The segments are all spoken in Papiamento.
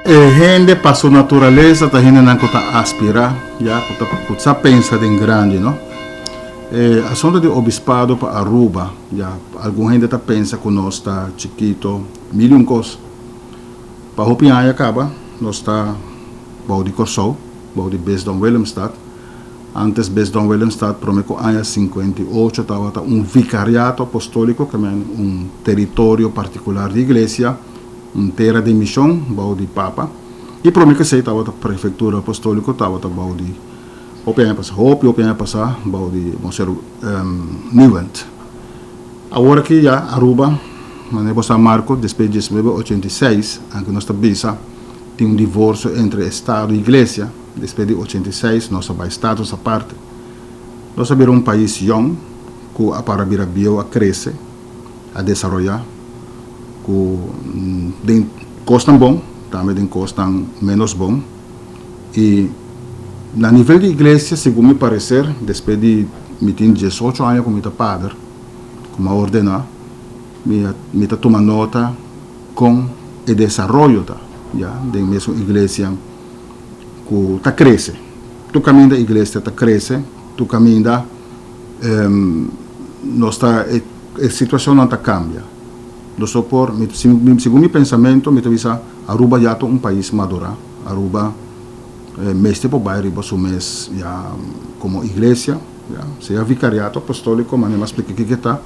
E hende pa su naturalesa ta hendenan ku ta aspirá, ya, ku ta ku sa pensa den grandi, no. E asunto di obispado pa Aruba, ya, algun hende ta pensa ku nos ta chikito, mil i un kos. Pa hopi aña kaba nos ta bou di Kòrsou, bou di Bisdom Willemstad. Antes Bisdom Willemstad prome ku aña 58 tabata un vikariato apostóliko, ke men un teritorio partikular di iglesia, un tera di mishon bou di Papa. I prome ku esei tabata prefektura apostóliko tabata bou di hopi aña pasá, hopi hopi aña pasá bou di Monseñor Nieuwent. Awor aki ya Aruba, manera bo sa Marco, despues di 1986, anke nos ta bisa tin un divorcio entre Estado y Iglesia, despues di 86 nos a bay status aparte. Nos a bira un pais yong cu a para bira bieu a crece, a desaroya, cu den cosnan bon, tambe den cosnan menos bon. Y na nivel di Iglesia, segun mi parecer, despues di mi tin 18 aña cu mi ta pader, cu mi a ordena, mi a mi ta tuma nota con e desaroyo ta, ya, den mesun Iglesia cu ta crece. Tur caminda Iglesia ta crece, tur caminda nos ta e e situacionnan ta cambia. Nos no por, mi segun mi pensamento mi ta bisa Aruba ya ta un pais madura, Aruba mester por bai riba su mes ya como iglesia, ya, sea vicariato apostolico, manera mi a splica kiko ta,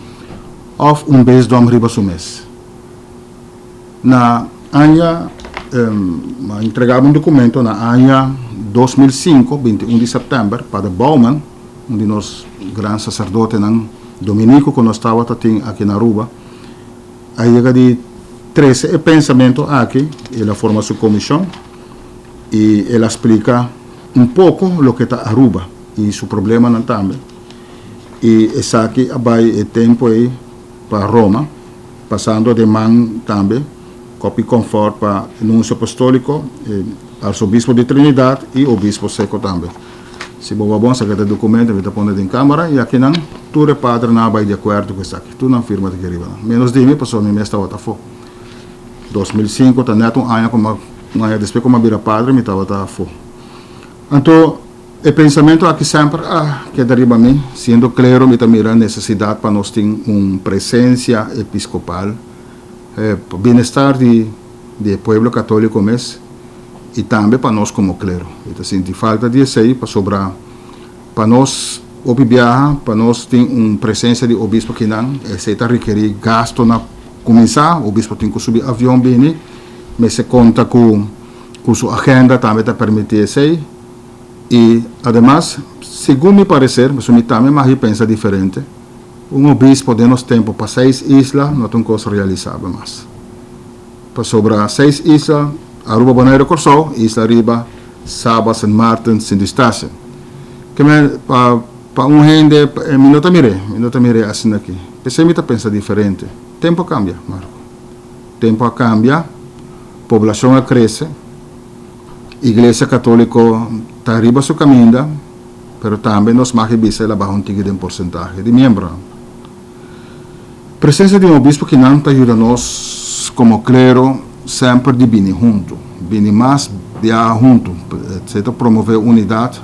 of un bisdom riba su mes. Na aña, mi a entrega un documento na aña 2005, 21 di september, Pader Bouwman, un di nos gran sacerdotenan dominico cu nos tabata tin aki na Aruba, a yega di trece e pensamento aki, el a forma su comision y el a splica un poco loke ta Aruba y su problemanan tambe. Y esaki a bay e tempo ey pa Roma, pasando den man tambe copy confort pa Nuncio Apostolico, e Arzobispo di Trinidad y Obispo Seco tambe. Si bo wak bon saka e documento mi ta pone den camara y akinan tur e padrenan a bay di acuerdo cu esaki. Tur nan firma ta aki riba nan. Menos di mi pasobra mi mes tabata afo. 2005 ta net un aña cu mi un aña despues cu mi a bira padre mi tabata afo. Anto e pensamento aki semper a keda riba mi. Siendo clero mi ta mira necesidad pa nos tin un presencia episcopal pa bienestar di di e pueblo catolico mes. I tambe pa nos komo klero. I ta sinti falta di esei pasobra pa nos hopi biaha pa nos tin un presensia di obispo kinan, esei ta rekerí gasto na kuminsá, obispo tin ku subi avion bini, mester konta ku ku su agenda tambe ta permití esei. I ademas, segun mi pareser, pasobra mi tambe mag pensa diferente, un obispo den nos tempu pa seis isla no ta un kos realisabel mas. Pasobra seis isla, Aruba, Bonaire, Kòrsou, Isla Riba, Saba, Sint Maarten, Sint Eustatius. Ke men pa pa un hende mi no ta mir'é, mi no ta mir'é asina aki. P'esei mi ta pensa diferente. Tempu a kambia, Marco. Tempu a kambia, poblashon a krese, Iglesia Katóliko ta riba su kaminda, pero tambe nos mag e bisa el a baha un tiki den porsentahe di miembronan. Presencia di un obispo kinan ta yuda nos como clero semper di bini hunto, bini mas biaha hunto. Esey ta promove unidad,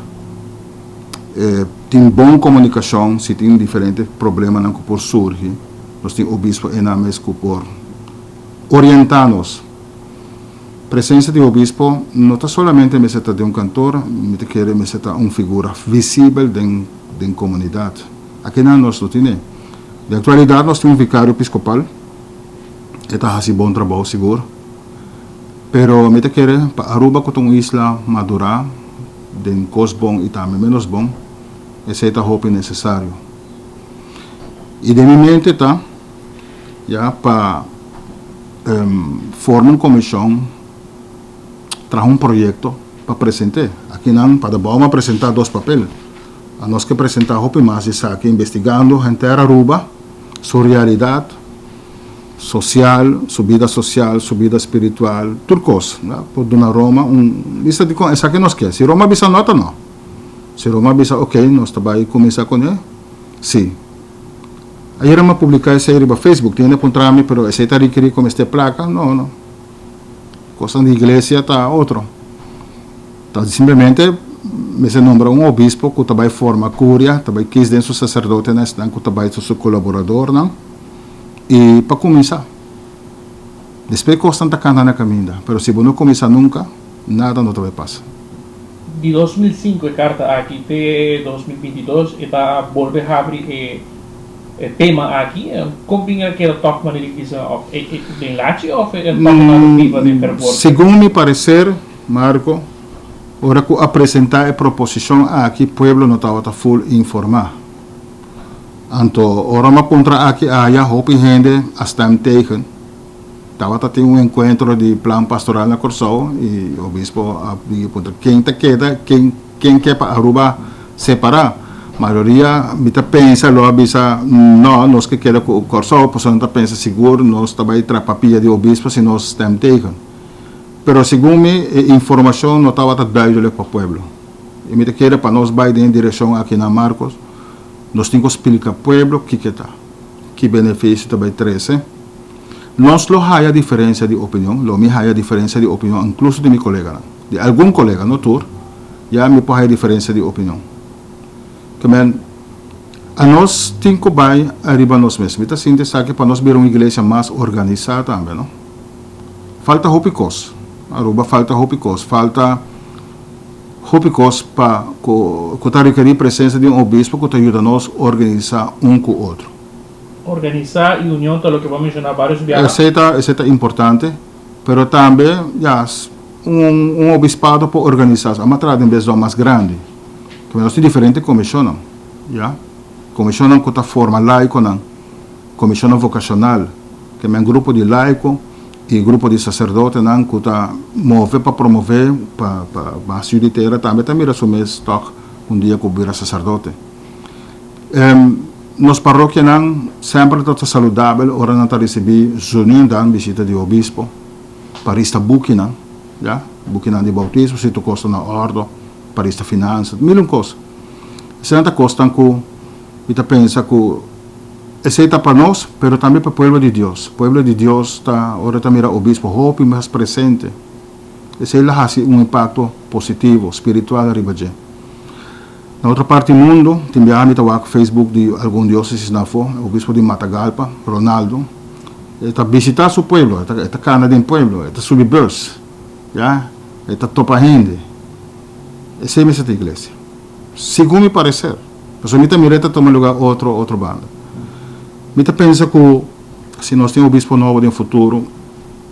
tin bon comunicacion si tin diferente problemanan cu por surgi, nos tin obispo eynan mes cu por orienta nos. Presencia di obispo no ta solamente mester ta den un kantoor, mi ta kere mester ta un figura visibel den comunidad. Akinan nos no tine. Den aktualidat nos tin un vikario episkopal, e ta hasi bon trabou sigur, pero mi ta kere pa Aruba ku ta un isla madurá den kos bon i tambe ménos bon, esei ta hopi nesesario. I den mi mente ta ya pa forma un komishon, traha un proyekto pa present'é. Akinan Pader Bouma a presentá dos papel. A nos ke presenta hopi mas di esaki investigando henter Aruba, su realidad social, su bida social, su bida spiritual, tur cos. Por duna Roma un bista di con esaki nos ke. Si Roma bisa no ta no. Si Roma bisa ok nos ta bay cuminsa cune, si. Ayer mi a publica esey riba Facebook, tin hende a puntra mi pero esey ta rekeri cu mester placa? No, no. Kosnan di iglesia ta otro. Ta simplemente mester nombra un obispo ku ta bai forma kuria, ta bai kis den su saserdotenan esnan ku ta bai su kolaboradornan i pa kuminsá. Despues kosnan ta kanta na kaminda, pero si bo no kuminsá nunka, nada no ta bai pasa. Di 2005 e karta aki te 2022 e ta bolbe habri e E tema aki, kon bin a keda tòg manera di bisa òf e e den lachi òf e tòg e tabata biba den fervor? Segun mi parecer, Marco, ora cu a presenta e proposicion aki pueblo no tabata full informa. Anto ora mi a puntra aki aya hopi hende a stem tegen. Tabata tin un encuentro di plan pastoral na Corsou y obispo a bini puntra ken ta keda, ken Ken ke pa Aruba separa? Mayoria mi ta pensa lo a bisa no, nos ke keda ku Kòrsou pasobra nan ta pensa sigur nos ta bai trapa pia di obispo si nos stem tegen. Pero segun mi e informashon no tabata duidelijk pa pueblo. I mi ta kere pa nos bai den e direkshon aki na Marcos, nos tin ku splika pueblo kiko ta, ki benefisio ta bai trese. Nos lo haya diferensia di opinion, lo mi haya diferensia di opinion inkluso di mi koleganan. Di algun kolega, no tur, ya mi por haya diferensia di opinion. Ke men, anos tin ku bai ariba nos mes. Mi ta sinti esaki pa nos bira un iglesia mas organisá tambe, no. Falta hopi kos. Aruba falta hopi kos. Falta hopi kos pa ku ku ta rekerí presensia di un obispo ku ta yuda nos organisá un ku otro. Organisá i union ta loke bo a menshoná vários biaha. Esei ta esei ta importante, pero tambe ya un un obispado por organisá su. Amo a traha den bes dor mas grandi. Pasobra nos tin diferente komishonnan, ya. Komishonnan ku ta forma laikonan, komishonnan vokashonal, ke men grupo di laiko i grupo di saserdotenan ku ta move pa promové pa pa mas yu di tera tambe ta mira su mes tòg un dia ku bira saserdote. Nos parokianan semper ta ta saludabel ora nan ta risibí zunundan bishita di obispo pa rista bukinan, ya, bukinan di boutismo, si tur kos ta na òrdo, pa rista finansa, mil un kos. Eseinan ta kosnan ku mi ta pensa ku esei ta pa nos, pero tambe pa pueblo di Dios. Pueblo di Dios ta ora ta mira obispo hopi mas presente, esei lo hasi un impakto positivo, spiritual riba dje. Na otro parti mundu, tin biaha mi ta wak Facebook di algun diosesis na afó, e obispo di Matagalpa, Ronaldo, e ta bishitá su pueblo, e ta e ta kana den pueblo, e ta subi bus, ya, e ta topa hende. Esei mester ta iglesia, segun mi pareser, pasobra mi ta mira e ta tuma lugá otro otro banda. Mi ta pensa ku si nos tin obispo nobo den futuro,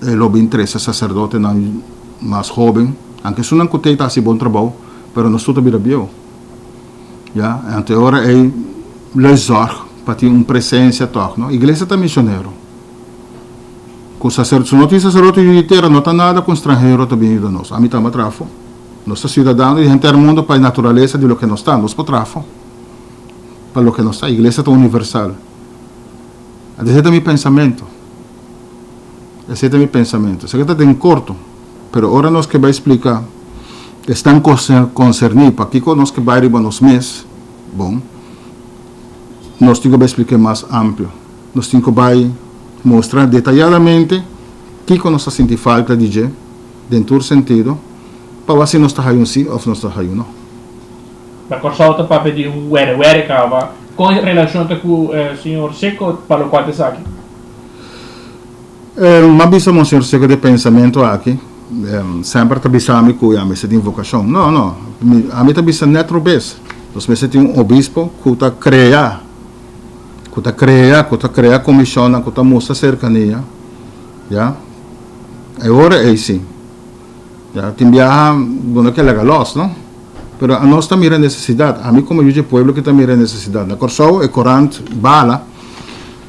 e lo bin trese saserdotenan mas hóben, anke esunnan ku t'ei ta hasi bon trabou, Pero nos tur ta bira bieu. Ya, anto e ora ei lo e zorg pa tin un presencia tog, no? Iglesia ta misionero. Cu sacer, si no tin sacerdote yu di tera, no ta nada cu un stranhero ta bin yuda nos. Ami tamba trafo. Nos ta ciudadano di henter mundo pa e naturalesa di loke nos ta. Nos por trafo pa loke nos ta. Iglesia ta universal. Anto esei ta mi pensamento. Esei ta mi pensamento. Esaki ta den corto. Pero ora nos ke bai splika esnan konserní pakiko nos ke bai riba nos mes, bon, nos tin ku bai splik'é mas amplio. Nos tin ku bai mustra detayadamente kiko nos ta sinti falta di dje den tur sentido pa wak si nos ta haña un sí òf nos ta haña un no. Na Kòrsou ta papia di un wèrè wèrè kaba. Kon e relashon ta ku señor Seco pa lokual ta esaki? M'a bisa Monseñor Seco di e pensamentu aki, semper ta bisa mi ku ya mester tin vokashon. No, no, ami ta bisa nèt robes. Nos mester tin un obispo ku ta krea, ku ta krea, ku ta krea komishonnan, ku ta mustra serkania, ya. E ora ei si. Ya, tin biaha bo no ke laga lòs, no. Pero anos ta mira nesesidat. Ami komo yu dje pueblo ki ta mira nesesidat. Na Kòrsou e korant Bala.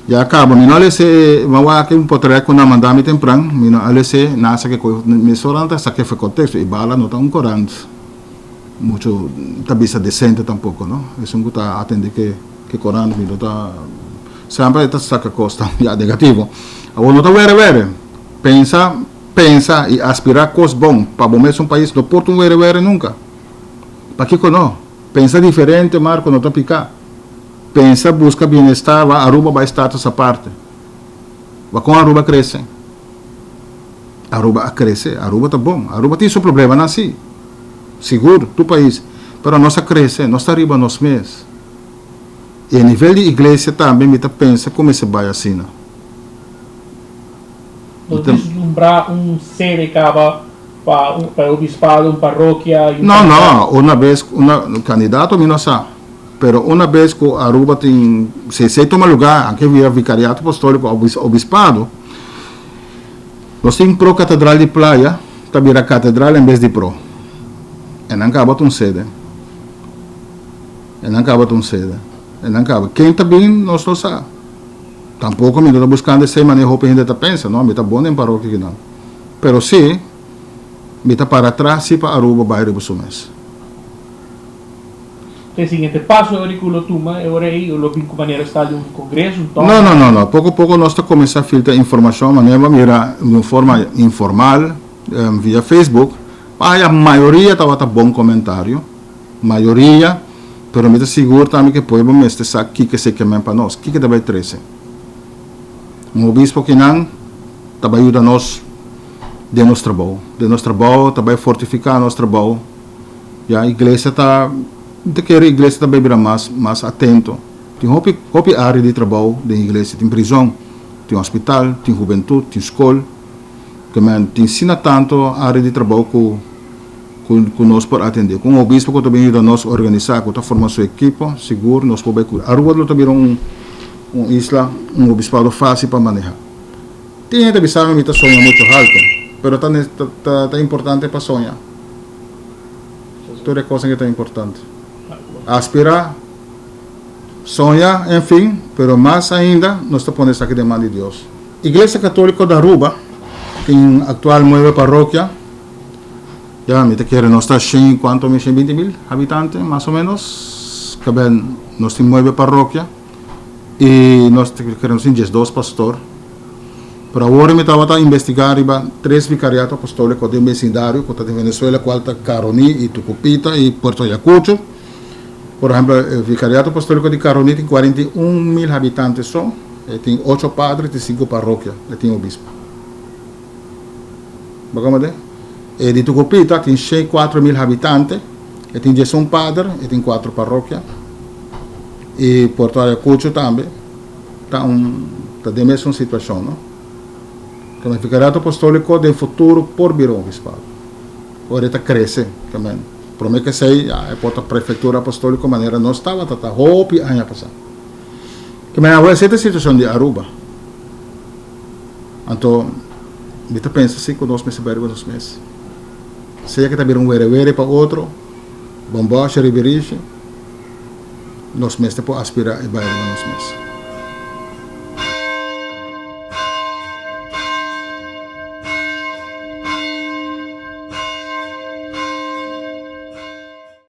Ya caba, mi no a lese e, mi a wak un potret cu nan manda mi tempran, mi no a lese nan a saca e mesora nan ta saca e contexto, y bala no ta un corant mucho ta bisa decente tampoco, no, esun cu ta atende ke ke corant mi no ta, semper e ta saca cosnan ya negativo, awor no ta were were, pensa, pensa y aspira cos bon pa bo mes un pais no por ta un were were nunca, pakico no, pensa diferente Marco no ta pica. Pensa busca bienestar wa Aruba bai status aparte. Wa con Aruba crece? Aruba a crece, Aruba ta bon, Aruba tin su problemanan si, sigur, tur pais, pero nos a crece, nos ta riba nos mes. Y e nivel di iglesia tambe mi ta pensa cu mester bay asina. No vislumbra un sede caba pa un pa e obispado, un parokia y un No, no, una bes una candidato mi no sa, pero una bes cu Aruba tin, si esey tuma lugar, anke via Vicariato Apostolico of Obispado, nos tin Pro Catedral di Playa ta bira Catedral en bes di Pro. E nan caba ta un sede. E nan caba ta un sede. E nan caba. Ken ta bin nos no sa. Tampoco mi no ta buscando esey manera hopi hende ta pensa, no, mi ta bon den parokia kinan. Pero si, mi ta para atras si pa Aruba bai riba su mes. E siguiente paso e ora cu lo tuma e ora ey lo bin cu manera sta di un congreso, un toma? No, no, no, no. Poco poco nos ta cuminsa filtra informacion manera bo a mira di un forma informal via Facebook. Paya mayoria tabata bon comentario, mayoria, pero mi ta sigur tambe cu e pueblo mester sa kico esey ke men pa nos, kico ta bay trece. Un obispo kinan ta bay yuda nos den nos trabou, den nos trabou ta bay fortifica nos trabou. Ya iglesia ta, mi ta kere iglesia ta bay bira mas mas atento. Tin hopi hopi area di trabou den iglesia, tin prizon, tin hospital, tin hubentud, tin skol. Ke men tin asina tanto area di trabou ku ku ku nos por atende. Ku un obispo ku ta bin yuda nos organisa, ku ta forma su ekipo, sigur nos por bay ku Aruba lo ta bira un un isla, un obispado facil pa maneha. Tin hende ta bisa mi mi ta soña mucho halto, pero ta ta ta importante pa soña. Tur e kosnan ke ta importante. Aspirá, soña, en fin, pero mas ainda nos ta pone esaki den man di Dios. Iglesia Católico di Aruba tin actual nuebe parokia. Ya mi ta kere nos ta shen y cuanto mi, shen binti mil habitante mas o menos. Kaben nos tin nuebe parokia y nos ta kere nos tin diesdos pastor. Pero awor mi tabata investigá riba tres vicariato apostólico den vecindario cu ta den Venezuela, cual ta Caroní y Tucupita y Puerto Ayacucho. Por ehemplo, e vicariato apostólico di Caroní tin 41.000 habitante so, e tin ocho padre, tin cinco parroquia, e tin obispo. Bo comprende? E di Tucupita tin 104.000 habitante, e tin 11 pader, e tin cuatro parroquia. Y Puerto Ayacucho tambe. Ta un ta den mesun situacion, no? Ke men Vicariato Apostolico den futuro por bira un obispado. Ora e ta crece, ke men prome ke esey ya e por ta Prefectura Apostolico manera nos tabata ta hopi aña pasa. Ke men awe esey ta e situacion di Aruba. Anto mi ta pensa si cu nos mester bai riba nos mes. Sea ke ta bira un were were pa otro, bomboshi ribirishi. Nos mester por aspirá e bai riba nos mes.